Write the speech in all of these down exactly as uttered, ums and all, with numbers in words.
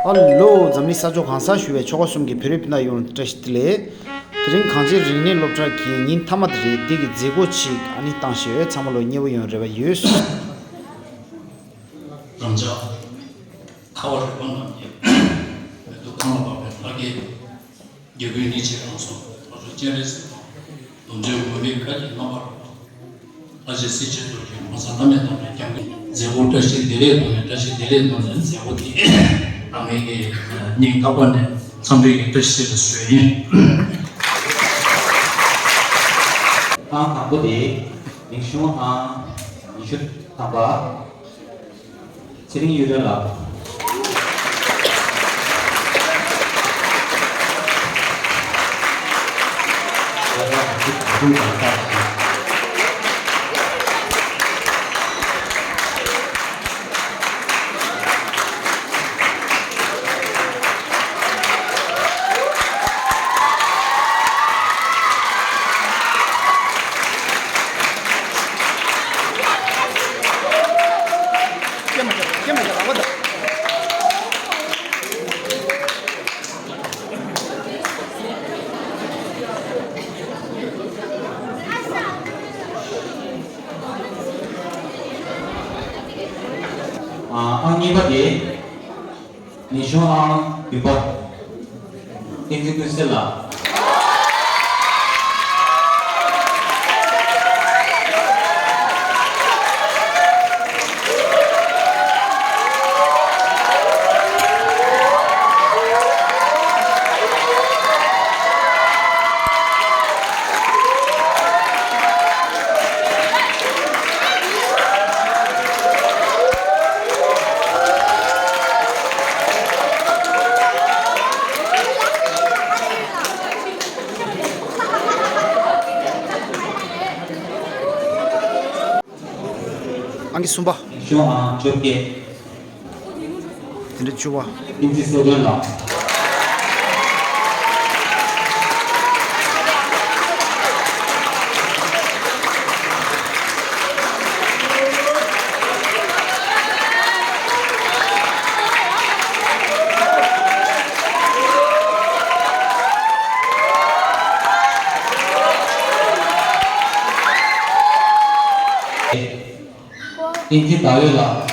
ཨ་ལོ། འཛམ་གླིང་ས་ཕྱོགས་གང་སར་བཞུགས་པའི་ཆོལ་ཁ་གསུམ་གྱི་བོད་རིགས་སྤུན་ཟླ་ཡོངས་ལ་བཀྲ་ཤིས་བདེ་ལེགས། དེ་རིང་གངས་ཅན་རིག་གནས་སློབ་གྲྭ་གི་ཉིན་མཐའ་མ་དེ་རེད། འདི་གི་མཛད་སྒོ་ཅིག་ཨ་ནི་བཏང་བཞག་ཡོད། ཚང་མ་ལོ་མཉེས་པོ་ཡོང་རེ་བ་ཡོད། རང་ཅག་ཁ་བ་རི་པ་རྣམས་ཀྱི་མེ་ཏོག་གང་ལ་བབས་པའི་ལྷ་སྐལ། རྒྱལ་ཀུན་ཉིད་ཆེས་རང་སོང་ལྷོ་ཕྱོགས་སྤྱན་རས་གཟིགས་དང་། གདུང་བརྒྱུད་མུ་ནེའི་བཀའ་བརྒྱུད་རྣམ་པར་རྒྱལ། ལྷ་རྗེ་སྲས་བཅས་རྡོ་རྗེ་གོང་ས་བླ་མེད་རྣམས་ཀྱི་སྐྱབས་མགོན། མཛད་སྒོ་བཀྲ་ཤིས་བདེ་ལེགས་གནང་བའི་བཀྲ་ཤིས་བདེ་ལེགས་གནང་བའི་མཛད་སྒོ་དེ་ད་ངེད་ཀྱི་སྙིང་ཐག་པ་ནས་འཚམས་འདྲི་ཡི་བཀྲ་ཤིས་བདེ་ལེགས་ཞུ་ཡིན། ཐེངས་དང་པོ་དེ་མིང་གཞུང་ཨང་ཉི་ཤུ་ཐམ་པ། ཚེ་རིང་གཡུ་སྒྲོན་ལགས། ཨང་གཉིས་པ་དེ། ཉི་ཤུ་ཨང་བདུན་པ། བསྟན་འཛིན་ཀུན་གསལ་ལགས། ཨང་ཀི་གསུམ་པ། ཤོག་ཨང་བཅོ་བརྒྱད། དེ་འདྲ་བཅུ་པ། ཨིན་ཇི་སོ་བདུན་ལགས། བསྟན་འཛིན་ཟླ་འོད་ལགས།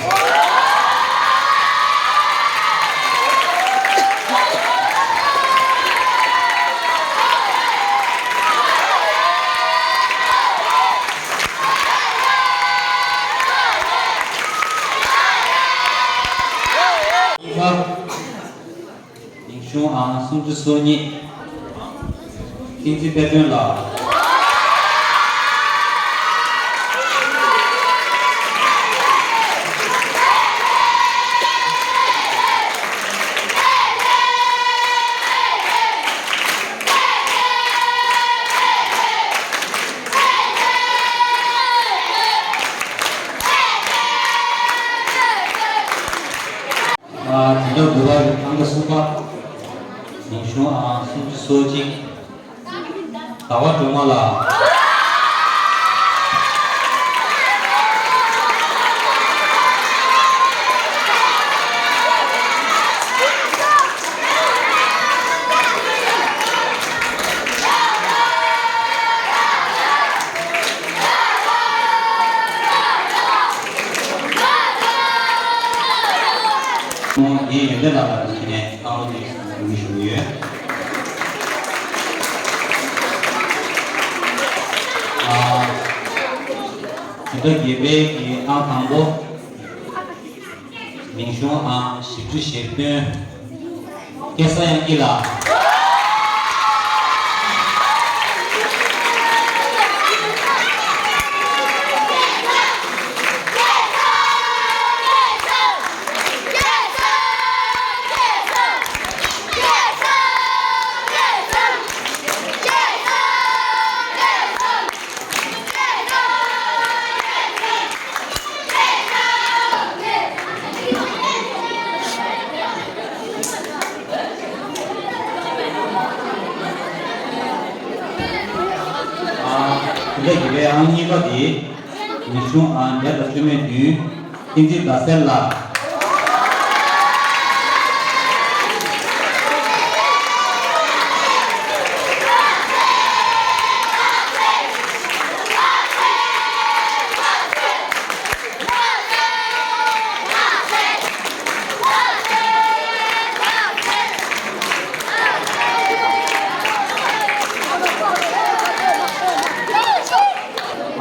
གཉིས་པ། མིང་གཞུང་ཨང་སུམ་ཅུ་སོ་གཉིས། བསྟན་འཛིན་དཔལ་སྒྲོན་ལགས། ཨ། དེ་འདྲ་དགུ་པ་ཨང་ཀི་གསུམ་པ། མིང་གཞུང་ཨང་སུམ་ཅུ་སོ་གཅིག། ཟླ་བ་སྒྲོལ་མ་ལགས། ངས་ཡོན་ཏན་ལགས་ལ་ཕྱི་ནས་བསམ་བློ་དེ་ཞུ་གི་ཡོད། ཨ། དེ་འདྲ་རྒྱལ་བའི་གི་ཨང་དང་པོ། མིང་གཞུང་ཨང་བཞི་བཅུ་ཞེ་བདུན། སྐལ་བཟང་དབྱངས་སྐྱིད་ལགས། ཨ། དེ་འདྲ་ཡིན་པའི་ཨང་གཉིས་པ་དེ། མིང་གཞུང་ཨང་བརྒྱ་དང་བཅུ་མེད་བདུན། བསྟན་འཛིན་ཟླ་གསལ་ལགས།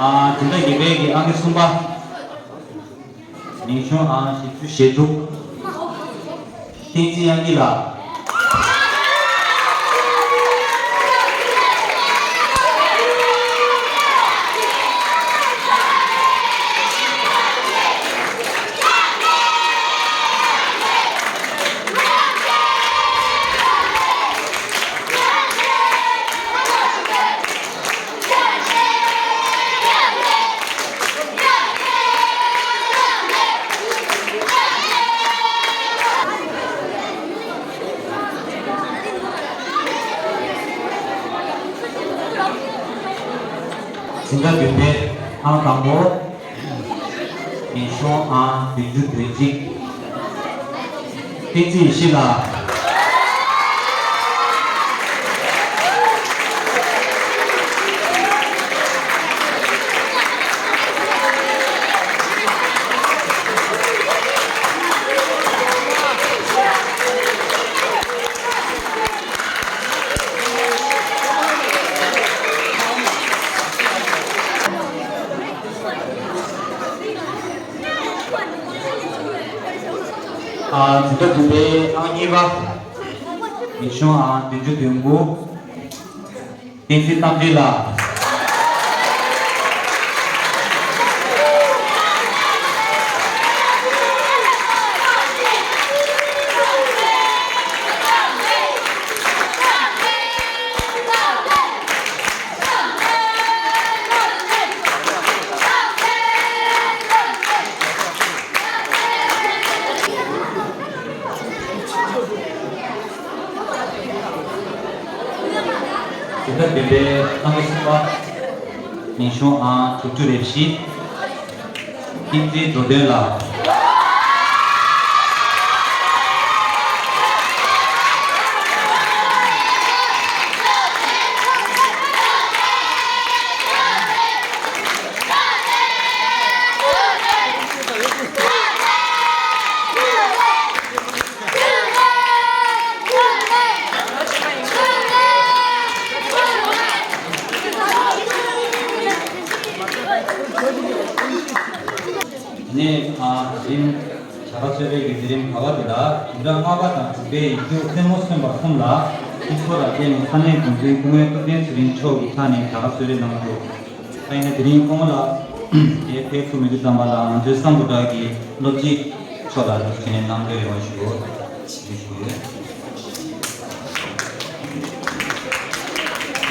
ཨ། འཛིན་གྲྭ་བརྒྱད་པའི་གི་ཨང་ཀི་གསུམ་པ། མིང་གཞུང་ཨང་བཞི་བཅུ་ཞེ་དྲུག་བསྟན་འཛིན་དབྱངས་སྐྱིད་ལགས། འཛིན་གྲྭ་བདུན་པའི་ཨང་དང་པོ། མིང་གཞུང་ཨང་བདུན་ཅུ་དོན་གཅིག་བསྟན་འཛིན་ཡེ་ཤེས་ལགས། ཨ། འཛིན་གྲྭ་བདུན་པའི་ཨང་གཉིས་པ། མིང་གཞུང་ཨང་བདུན་ཅུ་དོན་དགུ། བསྟན་འཛིན་རྟ་མགྲིན་ལགས། འཛིན་གྲྭ་བདུན་པའི་ཨང་ཀི་གསུམ་པ། མིང་གཞུང་ཨང་དྲུག་ཅུ་རེ་བཞི། བསྟན་འཛིན་འགྲོ་དོན་ལགས། ནས་ཨ་རིམ། བྱ་དགའ་གསོལ་རས་ཀྱི་འཛིན་རིམ་ག་བ་དེ་ལ་འཛིན་གྲྭ་ལྔ་པ་དང་དྲུག་པའི་ཡིག་རྒྱུགས་རྩེད་མོ་སོན་པ་གསུམ་ལ་ཁྱེད་ཚོ་ལ་བརྟེན་ནས་ས་གནས་འགོ་འཛིན་སྐུ་ངོ་ཐུབ་བསྟན་ཚེ་རིང་མཆོག་གི་ཕྱག་ནས་བྱ་དགའ་གསོལ་རས་གནང་རྒྱུ། ད་ཡིན་ན་དེ་རིང་སྐུ་ངོ་ལགས་དེ་ཕེབས་ཐུབ་མི་འདུག་ཙམ་པ་ལ་ང་ཚོའི་སམ་བྷོ་ཊ་གི་སློབ་སྤྱི་མཆོག་ལ་འདུག་སེ་གནང་རྒྱུ་རེ་བ་ཞུ། ཞུ།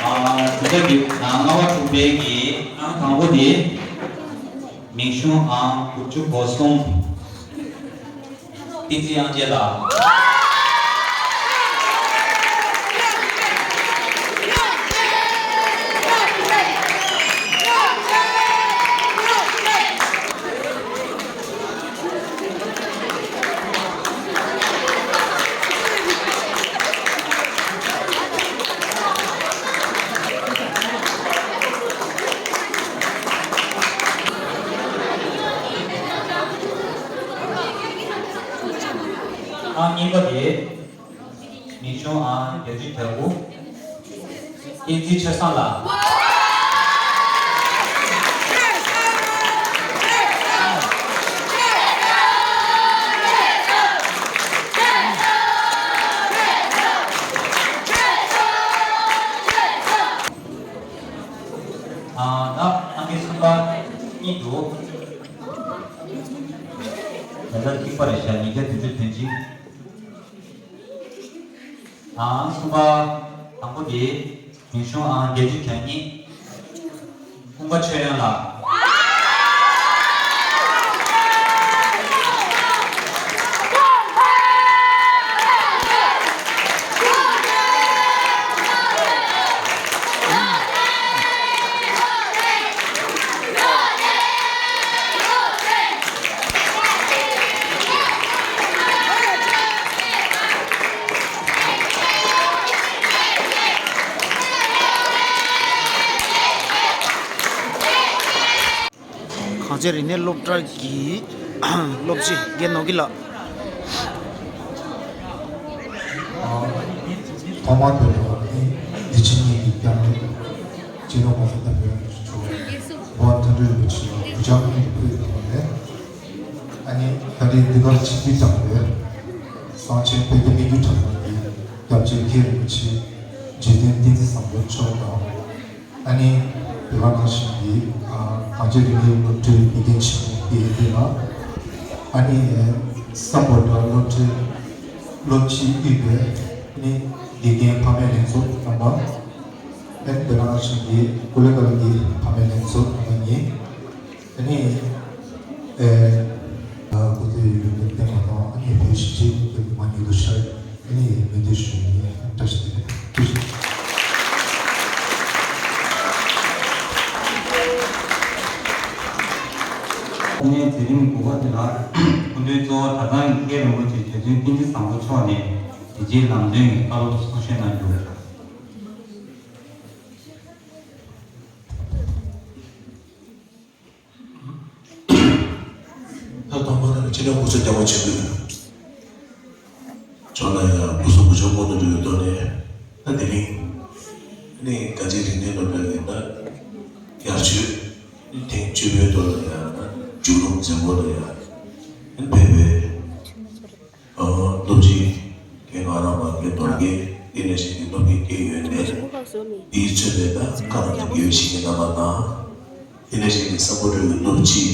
ཨ། འཛིན་གྲྭ་བདུན། ལྔ་པ་དྲུག་པའི་གི་ཨང་དང་པོ་དེ། མིང་གཞུང་ཨང་དགུ་བཅུ་གོ་གསུམ། བསྟན་འཛིན་དབྱངས་ཅན་ལགས། ཨང་གཉིས་པ་དེ། མིང་གཞུང་ཨང་བརྒྱད་ཅུ་གྱ་དགུ། བསྟན་འཛིན་ཆོས་བཟང་ལགས། ཨ། ད་ཨང་ཀི་གསུམ་པ་གཉིས་འདུག་ད་ལྟ་གཅིག་པ་རེད་ཤག་ཉིས་བརྒྱ་བདུན་ཅུ་དོན་གཅིག་ཨང་གསུམ་པ་དང་པོ་དེ། མིང་གཞུང་ཨང་བརྒྱད་ཅུ་གྱ་གཉིས། ཀུན་དགའ་ཆོས་དབྱངས་ལགས། གངས་ཅན་རིག་གནས་སློབ་གྲྭ་གི་སློབ་སྤྱི་རྒན་ནོར་སྐྱིད་ལགས། ཐོག་མར་དེ་ལ་ནི་འདི་ཕྱི་གཉིས་ཀྱི་སྐྱབས་གནས་སྤྱི་ནོར་༸གོང་ས་༸སྐྱབས་མགོན་ཆེན་པོ་མགོན་ཐོག་ རིན་པོ་ཆེ་ལ་གུས་ཕྱག་སྔོན་དུ་ཕུལ་ཡོད་པ་རེད། ཨ་ནི་ད་རེས་འདི་གར་ཆིབས་བསྒྱུར་བསྐྱངས་པའི་གསང་ཆེན་བོད་ཀྱི་སྨད་རྒྱུད་གྲྭ་ཚང་གི་སྐྱབས་རྗེ་མཁན་རིན་པོ་ཆེ་རྗེ་བཙུན་བསྟན་འཛིན་བཟང་པོ་མཆོག་དང་། ཨ་ནི་དེ་ག་ནང་བཞིན་གྱི་ཨ་གངས་ཅན་རིག་གནས་སློབ་གྲྭའི་དགེ་རྒན་ཆེན་མོ་དེ་ཡིན་དེ་ལ། ཨ་ནི་སམ་བྷོ་ཊ་སློབ་གྲྭའི་སློབ་སྤྱིས་དབུས་པའི་ཨ་ནི་དགེ་རྒན་ཕ་མའི་ལྷན་ཚོགས་རྣམ་པ། ཨ་ནི་དེ་ག་ནང་བཞིན་གྱི་ཀུ་ལེ་ཀ་ལ་གི་ཕ་མའི་ལྷན་ཚོགས་རྣམ་པ་གཉིས། ཨ་ནི་ཨེ་ཨ་སྐུ་ཚེ་ཡུན་རིང་བརྟན་པ་དང་། ཨ་ནི་བོད་གཞིས་བྱེས་ཀུན་གྱི་མ་ཉེས་དུ་ཤར། ཨ་ནི་མོས་འདུན་ཞུ་ཡིན། བཀྲ་ཤིས་བདེ་ལེགས། ཐུགས་རྗེ་ཆེ། ཨ་ནི་མཛད་རིམ་དགུ་པ་དེ་ལ་སྐུ་མདུན་གཙོ་བོ་གྲྭ་ཚང་གི་མཁན་རིན་པོ་ཆེ་རྗེ་བཙུན་བསྟན་འཛིན་བཟང་པོ་མཆོག་ནས་དེ་རྗེས་ལམ་སྟོན་གྱི་བཀའ་སློབ་གསུང་བཤད་གནང་རྒྱུ། ད་དང་པོ་ནས་སྤྱི་ནོར་སྐུ་ཚེ་བརྟན་པ་བྱེད་དགོས། ཕྱོགས་ལ་ཡང་སྐུ་གཟུགས་མུ་ཆུང་སྔོན་དུ་འགྲོ་བའི་ཐོག་ནས། ད་དེ་རིང་ནི་གངས་ཅན་རིག་གནས་སློབ་གྲྭ་ནས་ད་ཡར་ཆོས་ཐེངས་བཅུ་པའི་ཐོག་ལ་ཡང་མཇུག་སྡོམ་མཛད་སྒོ་ལ་ཡང་ཕེབས་པའི། ཨ་སློབ་སྤྱི་རྒན་ང་རང་མ་རྒན་དོལ་རྒན། དེ་ནས་གཞན་གྱི་སློབ་དགེ་སྐྱེས་ཡོད་ནས། དེའི་ཚོད་པའི་ད་བཀའ་དང་དགེ་བའི་བཤེས་གཉེན་རྣམ་པ་དང་། དེ་ནས་གཞན་གྱི་སམ་བྷོ་ཊ་གི་སློབ་སྤྱི་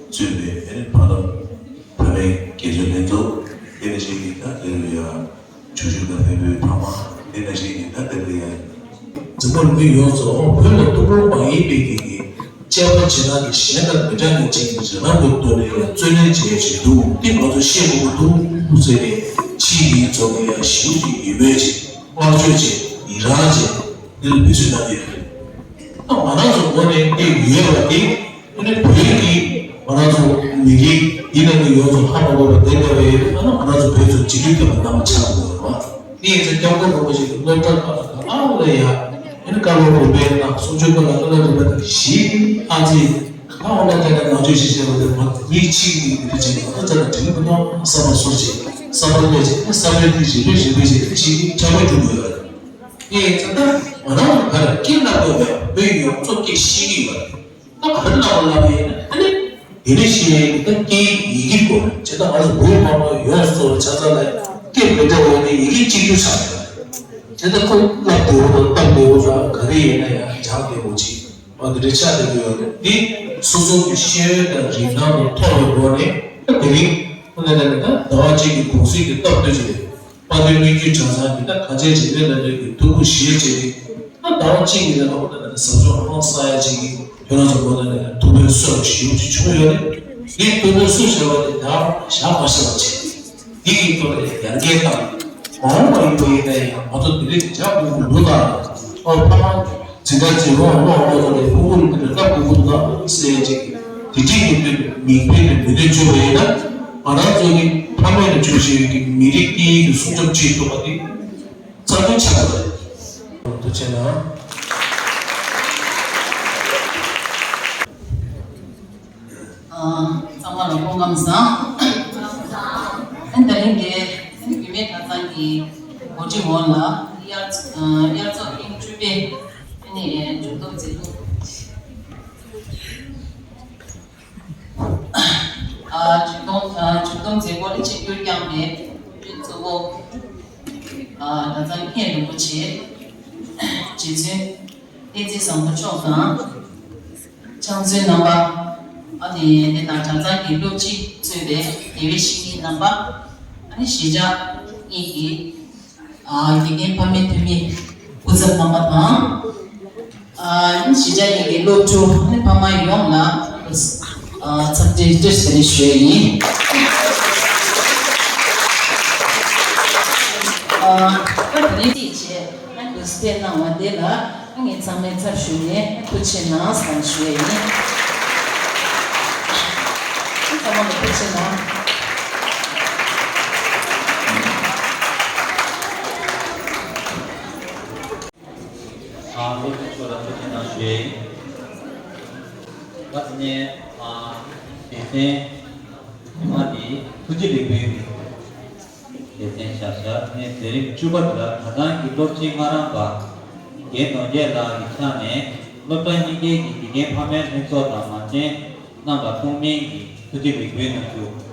གཙོས་པའི་ཨ་ནི་ཕ་ནམ་ཕ་མའི་དགེ་སྦྱོང་ལྷན་ཚོགས། དེ་ནས་གཞན་གྱི་ད་དེ་རུ་ཡ་ཆུང་ཆུང་དང་བེམ་པོའི་ཕ་མ། དེ་ནས་གཞན་གྱི་ད་དེ་རུ་ཡ་འཛམ་བུ་གླིང་ཡོངས་སུ་བོད་ལ་ཐུན་མོང་མ་ཡིན་པའི་གི་གི་དཔྱད་པ་བྱེད་སྟངས་ཀྱི་གཞན་དང་མི་འདྲ་མཁན་ཅིག་གི་རིགས་ལམ་གྱི་ཐོག་ནས་ཡང་བརྩོན་ལེན་བྱེད་ཡ་ཞིག་འདུག། འདི་ང་ཚོ་ཤེས་དགོས་ཀྱི་འདུག་ཟེར་ནས། ཕྱིའི་མི་ཚོ་གིས་ཡང་ཞེ་པོ་ཅིག་ཡིད་སྨོན་བྱེད། བསྔགས་བརྗོད་བྱེད། ཡི་རང་བྱེད། འདི་ལ་འབད་བརྩོན་གནང་གི་ཡོད་རེད། ད་ང་རང་ཚོ་ངོས་ནས་འདི་ཡོད་པ་དེ། ཨ་ནི་བོད་ཀྱི་ང་རང་ཚོ་མི་རིགས་འདི་ནང་གི་ཡོངས་སུ་ཧ་མ་གོ་བ་དེ་འདྲ་བའི། ཨ་ནི་ང་རང་ཚོ་བོད་ཚོ་འཇིགས་སྐུལ་ཐེབས་པ་རྣམ་པ་ཆགས་དགོས་པ། འདི་ཡིན་ཙང་སྐྱབས་མགོན་རིན་པོ་ཆེ་གི་སློབ་གྲྭ་ཁག་ལ་ཨ་ལ་ཡ། ཨ་ནི་བཀའ་སློབ་རིམ་པའི་ནང་གསུང་ཆོས་སྐོར་ལ་བཀའ་སློབ་རིམ་པའི་ནང་བཞི་ཨ་ཙི། ད་འོ་ན་དེ་ལ་ནང་ཆོས་ཤིག་བྱས་པ་དེ་མ་ཡིད་ཆེས་ཀྱི་མི་རིགས་ཅིག་ཨ་ཙི་ལ་དྲན་གི་མི་འདུག། བསམ་པ་སོར་བྱེད། བསམ་པ་ལྷོད་བྱེད། བསམ་པའི་དེ་བྱེད་པའི་རིམ་པས་བྱེད་པའི་ཅིག་ཁྱབ་པའི་གྲུབ་དགོས་པ་རེད། དེ་ཡིན་ཙང་ད་ང་རང་ལ་ག་རེ་སྐྱིད་ལ་དགོས་པའི་བོད་ཡོངས་རྫོགས་སྐད་ཤེས་ཀྱི་ཡོད་རེད། ད་ག་རེ་ལབ་པ་ལབ་པ་ཡིན་ན། ཨ་ནི་དེ་ནས་ཤེས་ཡོན་གྱི་ད་སྐད་ཡིག་གི་སྐོར་བྱས་ད་ང་ཚོ་བོད་མང་པོ་ཡོངས་སུ་རྫོགས་པ་ཆ་ཚང་ལ་སྐད་མི་འདྲ་བ་ནི་ཡི་གེ་གཅིག་གྱུར་ཆགས་ཡོད་རེད། བྱས་ད་ཁོ་བསླབ་བདེ་བོ་དང་སྟབས་བདེ་བོ་དང་ག་རེ་ཡིན་ན་ཡང་སྦྱང་བདེ་བོ་བྱེད། འོ་དེ་འདྲ་ཆགས་བསྡད་ཀྱི་ཡོད་རེད། འདི་སོ་སོ་གི་ཤེས་ཡོན་དང་རིག་སྣང་དང་མཐོ་བའི་སྒོ་ནས་ད་དེ་རིང་ཁོ་ན་ད་ནི་ད་ཟླ་བ་གཅིག་གི་གུང་སེང་གི་སྟབས་བསྟུན་བྱས་ནས། དཔལ་ལྡན་སྨད་རྒྱུད་གྲྭ་ཚང་གི་ད་གངས་ཅན་རིག་གནས་ལ་ལས་ཀྱི་ཐུགས་ཁུར་བཞེས་བྱས་ཏེ། ད་ཟླ་བ་གཅིག་གི་རིང་ལ་ཁོ་ན་ད་ཟབ་སྦྱོང་ཧང་སང་ཡ་ཅིག་གི་ཁྱོད་རང་ཚོ་ཁོ་ན་ད་ཐུགས་ཕན་གསོས་པ་ཞེ་པོ་ཅིག་བྱུང་ཡོད་རེད། འདི་ཐུགས་ཕན་གསོས་བྱས་པ་དེ་ད་བཞག་མ་ཤེས་པ་བྱས། འདི་གི་ཐོག་ནས་ཡར་རྒྱས་བཏང་། མ་འོངས་པ་ཡིན་པ་ཡིན་ན་ཡང་ང་ཚོ་འདི་འདྲའི་བྱ་དགོས་ཀྱི་འདུག་ད། ཨོ་ཕ་མ། འཛིན་གྲྭ་འཛིན་རོགས་རོགས་རོགས་ཚོ་ལས་ཕྲུ་གུ་རིགས་འདི་འདྲ་བསླབ་དགོས་ཀྱི་འདུག་ཟེར་ཡ་ཅིག་དེ་འདྲའི་མི་འདོད་མིག་དཔེ་དེ་མི་འདོད་བཅོས་པ་ཡིན་ན། ང་རང་ཚོ་གི་ཕ་མེས་ནས་བཅོས་བྱས་ཡོད་ཀྱི་མི་རིགས་སྐད་ཡིག་གི་སྲུང་སྐྱོབ་བྱེད་ཐུབ་པ་དེ་རྩ་དོན་ཆགས་པ་རེད། ཐུགས་རྗེ་ཆེ་གནང་། ཨ། ཚང་མ་ལ་སྐུ་ཁམས་བཟང་། ཨ་ནི་ད་རིང་འདིར་བུད་མེད་གྲྭ་ཚང་གི་གོ་སྒྲིག་འོག་ལ་དབྱར་ཨ་དབྱར་ཚོགས་ཐེངས་བཅུ་པའི་ཨ་ནི་མཇུག་སྡོམ་མཛད་སྒོ། ཨ་མཇུག་སྡོམ་ཨ་མཇུག་སྡོམ་མཛད་སྒོ་ལ་ཆིབས་བསྒྱུར་བསྐྱངས་པའི་སྐུ་མགྲོན་གཙོ་བོ་ཨ་གྲྭ་ཚང་མཁན་རིན་པོ་ཆེ་རྗེ་བཙུན་བསྟན་འཛིན་བཟང་པོ་མཆོག་དང་། ཕྱག་མཛོད་རྣམ་པ། ཨ་ནི་དེ་དང་གྲྭ་ཚང་གི་སློབ་སྤྱི་གཙོས་པའི་དགེ་བའི་བཤེས་གཉེན་རྣམ་པ། ཨ་ནི་གཞིས་ཆགས་གཉིས་ཀྱི་ཨ་དགེ་རྒན་ཕ་མའི་འཐུས་མི་སྐུ་ཚབ་རྣམ་པ་དང་། ཨ་ནི་གཞིས་ཆགས་གཉིས་ཀྱི་སློབ་ཕྲུག་ཨ་ནི་ཕ་མ་ཡོངས་ལ་ཨ་འཚམས་འདྲི་བཀྲ་ཤིས་བདེ་ལེགས་ཞུ་ཡ་ཡིན། ཨ་ད་དེ་རིང་ཅིག་བྱས་ཨ་ནི་གུས་པས་གནང་བ་དེ་ལ། ངས་ཚང་མའི་ཚབ་ཞུས་ནས་ཐུགས་རྗེ་གནང་ཟེར་ཞུ་ཡས་ཡིན། ཚང་མ་ལ་ཐུགས་རྗེ་གནང་། ཨ་སློབ་སྤྱི་མཆོག་ལ་ཐུགས་རྗེ་གནང་ཞུ་ཡས་ཡིན། ད་དེ་ནས་ཨ་སྡེ་ཚན་ཐེངས་མ་དེ་ཐུགས་རྗེ་ལེགས་འབུལ་གྱི། སྡེ་ཚན་བཞག་བཞག་ནས་མཛད་རིམ་བཅུ་པ་དེ་ལ་གྲྭ་ཚང་གི་སློབ་སྤྱི་ལྔ་རམ་པ་རྒན་ནོར་རྒྱས་ལགས་ཀྱི་ཕྱག་ནས་སློབ་གྲྭ་གཉིས་ཀའི་གི་དགེ་རྒན་ཕ་མའི་ལྷན་ཚོགས་དང་མ་ རྣམས་ལ་ཐུགས་སྨོན་གྱི་ཐུགས་རྗེ་ལེགས་འབུལ་གནང་རྒྱུ།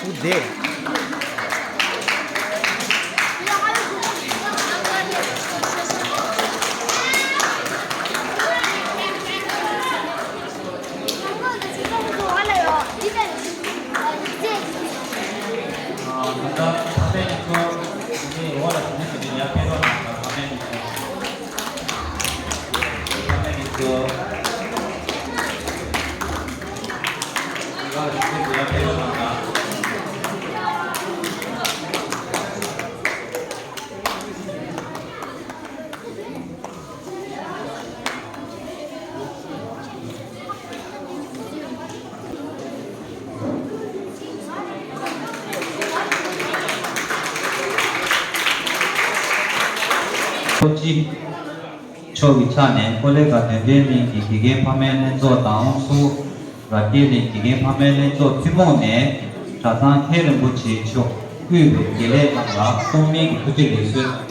ཚུར་བསྡད། ཚོགས་སྤྱི་མཆོག་གི་ཕྱག་ནས་ཀོ་ལེ་གྷལ་དོན་ལྡན་གླིང་གི་དགེ་རྒན་ཕ་མའི་ལྷན་ཚོགས་དང་སུ་ར་སྐྱེད་གླིང་དགེ་རྒན་ཕ་མའི་ལྷན་ཚོགས་ཐུན་མོང་ནས་གྲྭ་ཚང་མཁན་རིན་པོ་ཆེ་མཆོག་དབུས་པའི་དགེ་ལས་རྣམས་ལ་ཐུགས་སྨོན་གྱི་ཐུགས་རྗེ་ལེགས་གསོལ།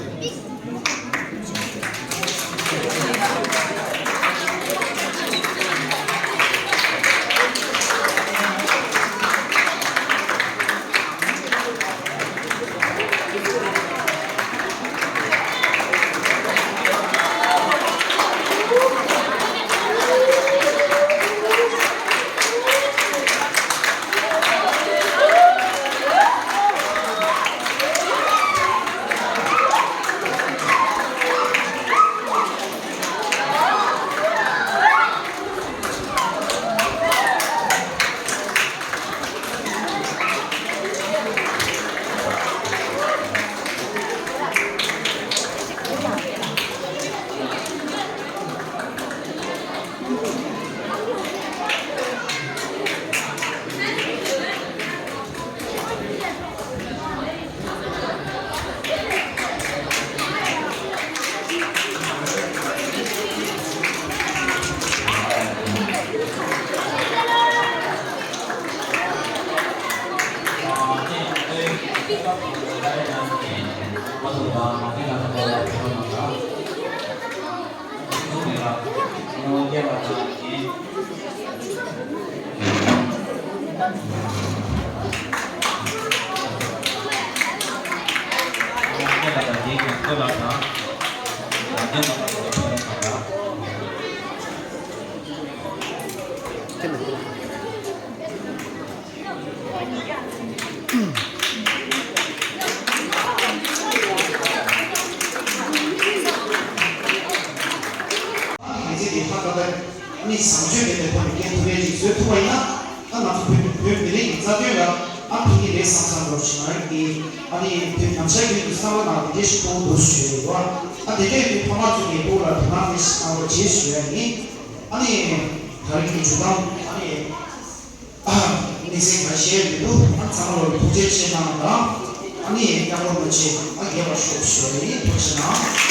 ཨ་ནི་ང་ཚོས་དེ་ཁ་ཁ་ཨ་ནི་བཟང་སྤྱོད་ལྡན་པའི་ཐོག་ནས་སྐྱེལ་ཐུབ་ཡས་ཅིག་བཟོ་ཐུབ་པ་ཡིན་ན། ཨ་ང་ཚོ་བོད་བོད་མི་རིགས་ཀྱི་རྩ་དོན་ལ་ཨ་ཕན་གྱི་རེད་བསམ་བསམ་འགྲོ་ཞིག་ང་རང་གིས་ཨ་ནི་བོད་ནམ་ཞག་རྒྱུན་དུ་བསམ་བློ་ནང་དེ་འདྲས་ཞིག་གཏོང་འདུག་ཞུ་ཡས་ཡོད། ཨ་དེ་འདྲས་ཡོད་དུས་ཕ་མ་ཚོ་གིས་སྤུ་གུ་ལ་དོ་སྣང་དེ་ཞིག་གནང་རོགས་བྱེད་ཞུ་ཡ་ཡིན། ཨ་ནི་ད་རིང་གི་བྱུང་སྟངས་ཨ་ནི། དམིགས་བསལ་ག་བཤད་མི་འདུག་ཨ་ཚང་མ་ལ་ཐུགས་རྗེ་ཆེ་གནང་དང་། ཨ་ནི་སྐྱབས་མགོན་རིན་པོ་ཆེ་ཨ་རྒྱས་པར་ཤོག་ཞུ་བ་ཡིན། ཐུགས་རྗེ་གནང་།